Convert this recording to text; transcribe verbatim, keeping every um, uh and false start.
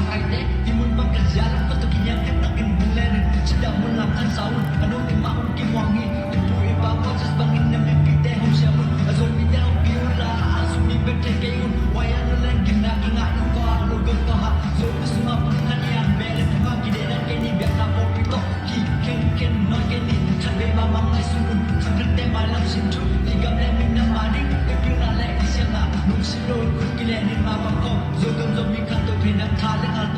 Aite, i mun bang ka zia lam ka tuk i niang khat takin hong len in, cida mun lam khan sa un, a nung i mah un kimuang hi, i pu i pa pa just bangin na mipite hong siam un, a zon mite hong pi un la, a sum mi pet thei kei un, wai a nung len gimna kingah in ko a lo gam ko ha, zo ka sung a pun khan i ang be le pun a kide nan kei ni biak na pawlpi tawh, ki khen khen non kei ni, khat be ma mang ngai sun un, khat khat te mai lam sin thu, i gam le min na ma ding, i pilna le i siamna, nung sin lo i kun ki le nin ma bang ko, zo gam zo mi khat to thei nan tha le ngal